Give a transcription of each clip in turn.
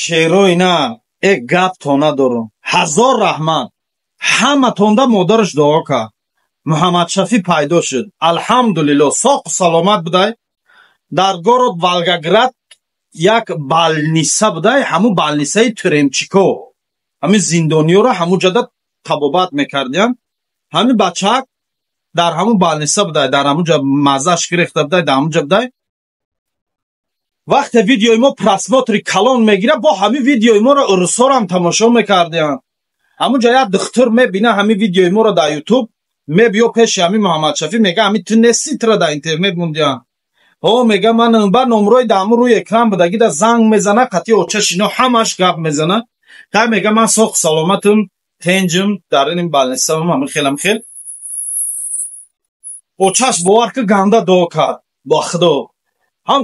Шерои на э гап то надорам. Ҳазор раҳмат ҳаматонда. Модараш дуо кард. Муҳаммадшафӣ пайдо шуд, алҳамдулилло, соқу саломат будай. Дар город Волгоград як больница будай, ҳамун больницаи тюремщико, ҳамин зиндониёро ҳамун ҷода табобат мекардиянд. Ҳамин бачаак дар ҳамун больница будай, дар ҳамун ҷо маззаш гирифта будай, дар ҳамун ҷо будай. Вақте видеои мо просмотри калон мегирад, бо ҳамин видеои моро урусҳоро тамошо мекардиянд. Ҳамун ҷо як духтур мебина ҳамин видеои моро дар Ютуб, мебиё пеши ҳамин Муҳаммадшафӣ, мега: «Ҳамин ту нести, тура дар интернет мондиям?» «Ҳо», мега, «ман». Ба номрои дар ҳамун рӯи экран будагида занг мезана, қатъи очашино ҳамаш гап мезана. Кай мега: «Ман соқ саломатам, тенҷим, дар ин больницаам». Ҳамин хелам хел очаш, бовар ки, ганда дуо кард. Ба худо, ҳам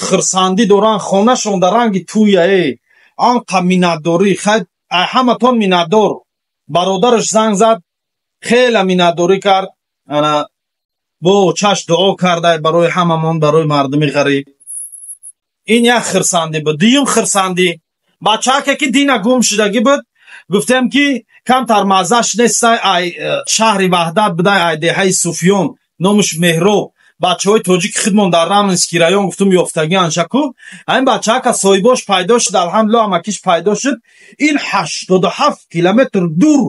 хирсандӣ доранд, хонашон дар ранги тӯя. Анқа миннатдорӣ, хай, ҳаматон миннатдор. Бародараш занг зад, хеле миннатдорӣ кард. Ана бо очаш дуо кардай барои ҳамамон, барои мардуми ғариб. Ин як хирсандӣ буд. Дуюм хирсандӣ: бачааке ки дина гум шудагӣ буд, гуфтем ки камтар маззаш нестай, ай шаҳри Ваҳдат будай, ай деҳаи Суфиён, номаш Меҳроб. Бачаҳои тоҷики хидмон дар Раменский район, гуфтум, ёфтагӣ аншаку. Ҳамин бачаака соҳибош пайдо шуд, алҳамдулилло, амакиш пайдо шуд. Ин 87 километр дур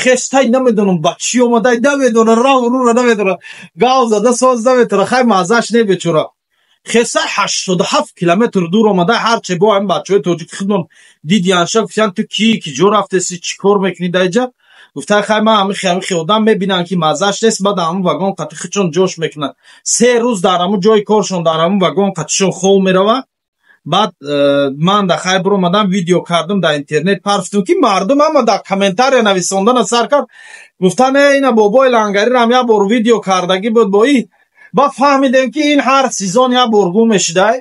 хестай, намедонам ба чӣ омадай, намедонам, раҳу рура намедонам, гав зада соз наметона. Хай, маззаш не, бечора, хестай 87 километр дур омадай. Ҳарче бо ҳамин бачаҳои тоҷики хидмон дидианша, гуфтиян: «Ту кӣ, ки ҷо рафтеси, чӣ кор мекунӣ даиҷа?» Гуфта: «Хай, ман ҳамихи одам». Мебинанд, ки маззаш нест, баъд ҳамун вагон қатӣ хичон ҷош мекунанд. 3 рӯз дар ҳамун ҷои коршон, дар ҳамун вагон қатишон хов мерава. Баъд ман да хай биромадам, видео кардам, дар интернет парфтум, ки мардум ҳама дар комментария нависондана сар кард. Гуфтан: «Э, ина бобои лангарирам як бор видео кардагӣ буд бо и». Баъд фаҳмидем, ки ин ҳар сезон як бор гум мешидай,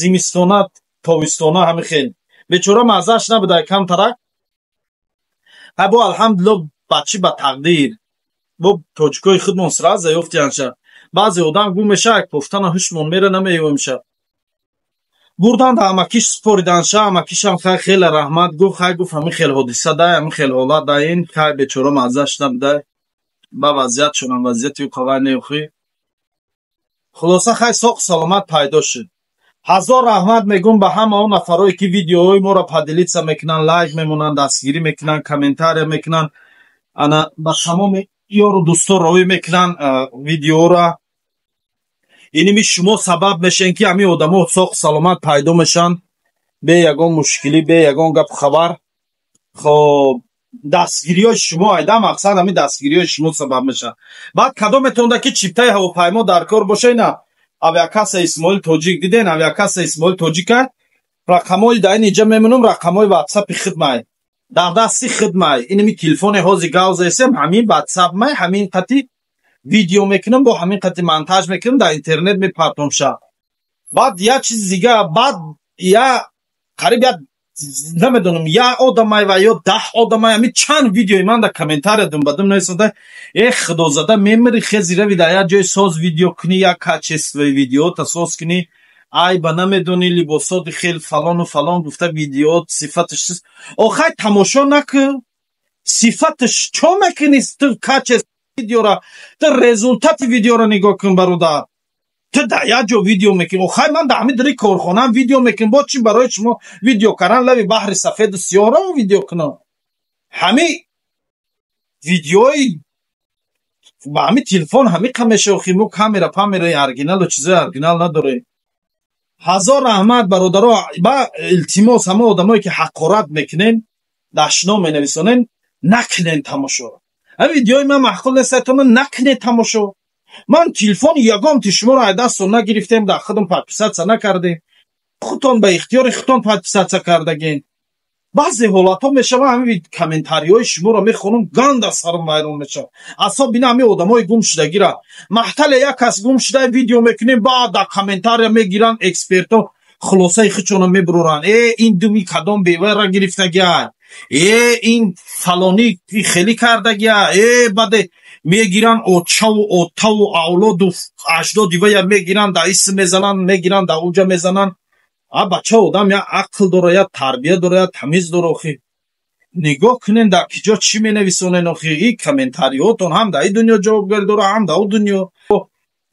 зимистона, тобистона, ҳамин хел. Бечора, маззаш набудай камтарак. Ҳай, бо алҳамдулилло, бачи ба тақдир бо тоҷикои худмон сразу ёфтиянша. Баъзе одам гум меша, кофтана ҳушмон мера, намеёмша. Бурдан, да амакиш супориданша. Амакишам хай, хеле раҳмат гуфт. Хай, гуфт, ҳамин хел ҳодиса дай, ҳамин хел ҳолат дай. Ин хай, бечора, маззаш набудай, ба вазъият шудам, вазъияти қавай неохӣ. Хулоса, хай, соқ саломат пайдо шуд. Ҳазор раҳмат мегӯм ба ҳама он нафарое, ки видеоҳои моро поделиться мекунанд, лайк мемонанд, дастгирӣ мекунанд, комментария мекунанд, ана ба тамоми ёру дӯсто роӣ мекунанд видеоро. Иними шумо сабаб мешен, ки ҳамин одамо соқ саломат пайдо мешаванд, бе ягон мушкилӣ, бе ягон гапу хабар. Хоб, дастгириҳои шумо айда мақсад, ҳамин дастгириҳои шумо сабаб мешавад. Баъд кадометонда ки чиптаи ҳавопаймо дар кор боша, ина авиакасса Исмоил Тоҷик, диден, авиакасса Исмоил Тоҷика, рақамҳои дар ин иҷа мемонам, рақамҳои ватсапи хидмай дар дасти хидмай. Инами телефоне ҳози гавзаесем, ҳамин ватсапмай, ҳамин қати видео мекунам, бо ҳамин қати монтаж мекунам, дар интернет мепартомша. Баъд як чизи дига, баъд я қариб як, намедонам, як одамай ва ё 10 одамай, ҳамин чанд видеои ман дар комментария думбадум нависонда: «Э, худозада мемири, хези рави дар як ҷои соз видео кунӣ, як качествои видеота соз кунӣ, айба намедонӣ, либосоти хел фалону фалон», гуфта, видео сифаташ. Охай, тамошо накун, сифаташ чо мекунӣ ту качество видеора? Ту результати видеоро нигоҳ кун, бародар. Ту дар як ҷо видео мекунӣ. Охай, ман дар ҳамин дари корхонаам видео мекунам. Бо чӣ барои шумо видео кардан лаби баҳри сафеду сиёҳро видео кунам? Ҳамин видеои ба ҳамин телефон ҳамиқа мешавхи. Мо камера памераи оригиналу чизои оригинал надорем. Ҳазор раҳмат, бародаро. Ба илтимос, ҳама одамое ки ҳақорат мекунен, дашно менависонен, накунен тамошо. Ҳамин видеои ман маъқул нестайтона, накунед тамошо. Ман телефони ягонти шуморо аз дастон нагирифтем, дар худам подписаться накардем, худтон ба ихтиёри худтон подписаться кардагем. Баъзе ҳолатҳо мешава, ҳамин комментариҳои шуморо мехонам, ганда сарам вайрон мешавад. Асоб бина ҳамин одамои гумшудагира. Маҳтале як кас гум шуда, видео мекунем, баъд дар комментария мегиранд, экспертҳо хулосаи худшонро мебуроранд: «Э, ин думи кадом бевайра гирифтагиа, э, ин фалонӣ хелӣ кардагиа». Э, баъде мегиранд очаву отаву авлоду аҷдоди вая мегиранд, дар исм мезананд, мегиранд, дар уҷа мезананд. А бача одам як ақл дора, як тарбия дора, як тамиз дора. Охи, нигоҳ кунен, дар киҷо чӣ менависонен. Охи, и комментариҳотон ҳам дар ин дунё ҷавобгарӣ дора, ҳам дар он дунё.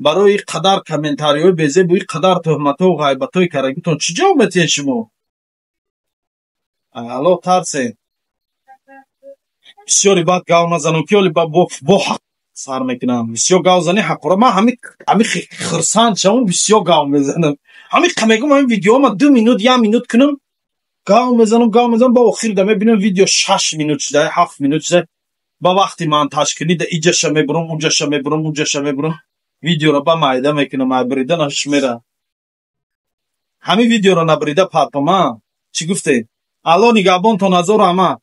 Барои ин қадар комментариҳои безебу ин қадар тӯҳматҳову ғайбатҳои карагитон чӣ ҷавоб метиҳед шумо? Алло, тарсен. Бисёри баъд гав назанам, ки оли бо ҳақ сар мекунам. Бисёр гав занӣ, ҳақора. Ман ҳами хирсанд шавам, бисёр гав мезанам. Ҳами мегӯм, ҳамин видеома 2 минут, як минут кунам, гав мезанам, гав мезанам, ба охир да мебинам, видео 6 минут шуда, 7 минут шуда. Ба вақти монтаж кунӣ да иҷаша мебурам, уҷаша мебурам, уҷаша мебурам, видеоро ба майда мекунам, ай бриданаш мера. Ҳамин видеоро набрида партома. Чӣ гуфтед? Алло нигаҳбонтон, ҳазору раҳмат.